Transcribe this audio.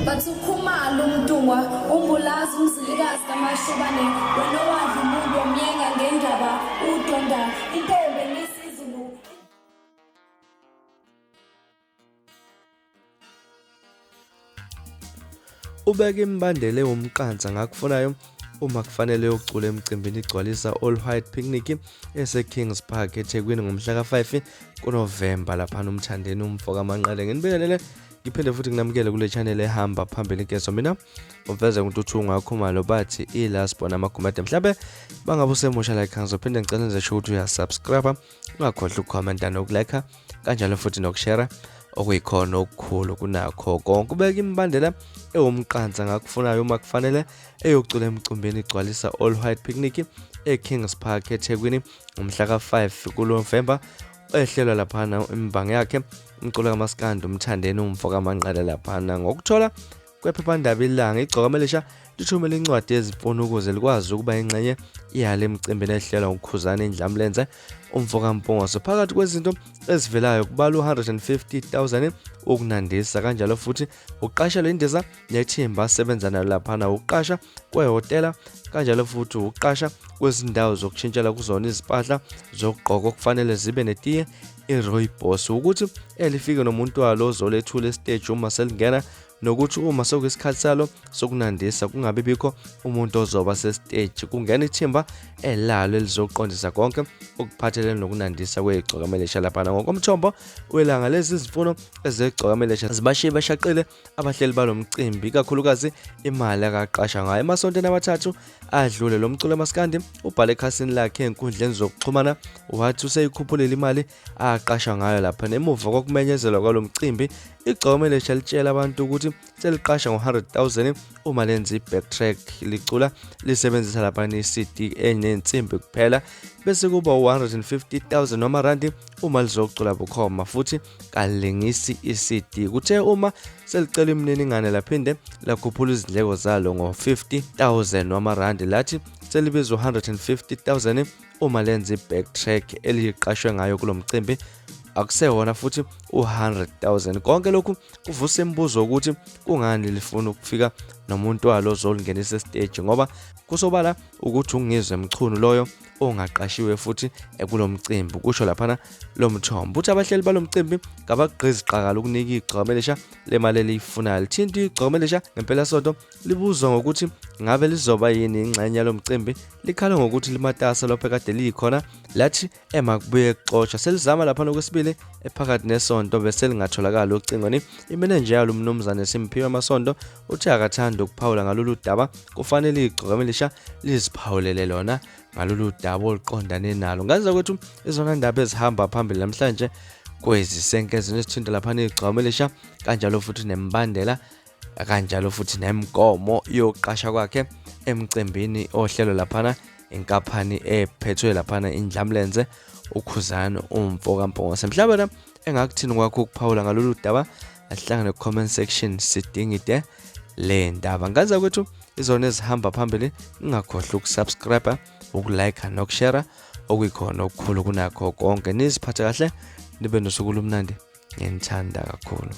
Bathi uKhumalo uMntungwa uMbulazi uMzilikazi kaMashobane wena owadla umuntu wamyenga ngendaba udonda intombi enisizulu. Ubeke imibandela ewumqansa ngakufunayo uma kufanele eyocula emcimbini igcwalisa All White Picnic eseKings Park eThekwini ngomhla ka-5 kuNovemba laphana uMthandeni umfo kaManqele. Nginibingelele ngiphinde futhi nginamukele kule channel ehamba phambili inkezo mina uveze uNtuthu Khumalo bathi iLast-born amaGumede mhlambe bangabe usemusha like ngizophinde ngicela nje ukuthi uyasubscribe ungakhohlwa ukukhomenta nokulike kanjalo futhi nokushare okuyikhona okukhulu kunakho konke. Ubeka imibandela ewumqansa ngakufunayo uma kufanele eyocula emcimbini igcwalisa All White Picnic eKings Park eThekwini ngomhla ka-5 kuNovemba ehlelwa laphana imbangi yakhe umculo kaMaskandi uMthandeni umfo kaManqele laphana. Ngokuthola kwephephandaba iLanga, igcokama elisha lithumele incwadi yezimfuno ukuze likwazi ukuba ingxenye yale micimbini ehlelwa nguKhuzani Indlamlenze umfo kaMpungose. Phakathi kwezinto ezivelayo kubalwa u-150,000 ukunandisa kanjalo futhi uqashelwa indiza nethimba asebenza nalo laphana, ukuqasha kwehhotela kanjalo futhi ukuqasha kwezindawo zokushintshela kuzona izimpahla zokugqoka okufanele zibe netiye i-rooibos, ukuthi elifike nomuntu walo ozolethula esiteji uma selingena, nokuthi uma sekuyisikhathi salo sokunandisa kungabi bikho umuntu ozoba sesiteji, kungena ithimba elalo elizoqondisa konke okuphathelene nokunandisa kwegcokama elisha laphana. Ngokomthombo welanga, lezi zimfuno ezegcokama elisha zibashiye bashaqile abahleli balo mcimbi, ikakhulukazi imali akaqasha ngayo. Emasontweni amathathu adlule lo mculo maskandi ubhale ekhasini lakhe enkundleni zokuxhumana wathi useyikhuphulile imali aqasha ngayo lapha. Nemuva kokumenyezelwa kwalo mcimbi, igcokama elisha litshela abantu ukuthi seliqasha ngo-100,000 uma lenza i-backtrack licula lisebenzisa lapha i-CD enensimbi kuphela, bese kuba u-150,000 wamarandi uma lizocula bukhoma futhi kalingisi i-CD. Kuthe uma selicela imininingwane laphinde lakhuphula izindleko zalo ngo-50,000 wamarandi, lathi selibiza u-150,000 uma lenza i-backtrack eliqashwe ngayo kulo mcimbi, akusewona futhi u-100,000. Konke lokhu kuvusa imibuzo ukuthi kungani lifuna ukufika nomuntu walo ozolingenisa esiteji, ngoba kusobala ukuthi uNgizwe Mchunu loyo ongaqashiwe futhi kulo mcimbi, kusho laphana lo mthombo. Uthi abahleli balo mcimbi ngabagqizi qakala ukunika igcokama elisha lemali eliyifunayo. Lithinta igcokama elisha ngempelasonto libuzwa ngokuthi ngabe lizoba yini ingxenye yalo mcimbi, likhala ngokuthi limatasa lapho ekade liyikhona, lathi emakubuye kuxoshwa selizama laphana okwesibili ephakathi nesonto bese lingatholakali ocingweni. Imenenja yalo umnumzane Simphiwe Masondo uthe akathandi ukuphawula ngalolu daba, kufanele igcokama elisha liziphawulele lona ngalolu daba oluqondane nalo. Ngaze kwethu izona ndaba ezihamba phambili namhlanje kwezisenkezo nesithinta laphana igcokama elisha kanjalo futhi nembandela kanjalo futhi nemigomo yokuqasha kwakhe emcimbini ohlelo laphana inkampani ephethwe laphana Indlamlenze uKhuzani umfo kaMpungose. Mhlawumbe engakuthini kwakho ukuphawula ngalolu daba, asihlangane ku-comment section sidingide le ndaba. Ngaza kwethu izona ezihamba phambili, ningakhohlwa ukusubscribe, ukulike nokushare okuyikhona okukhulu kunakho konke. Niziphathe kahle, nibe nosuku olumnandi, nginithanda kakhulu.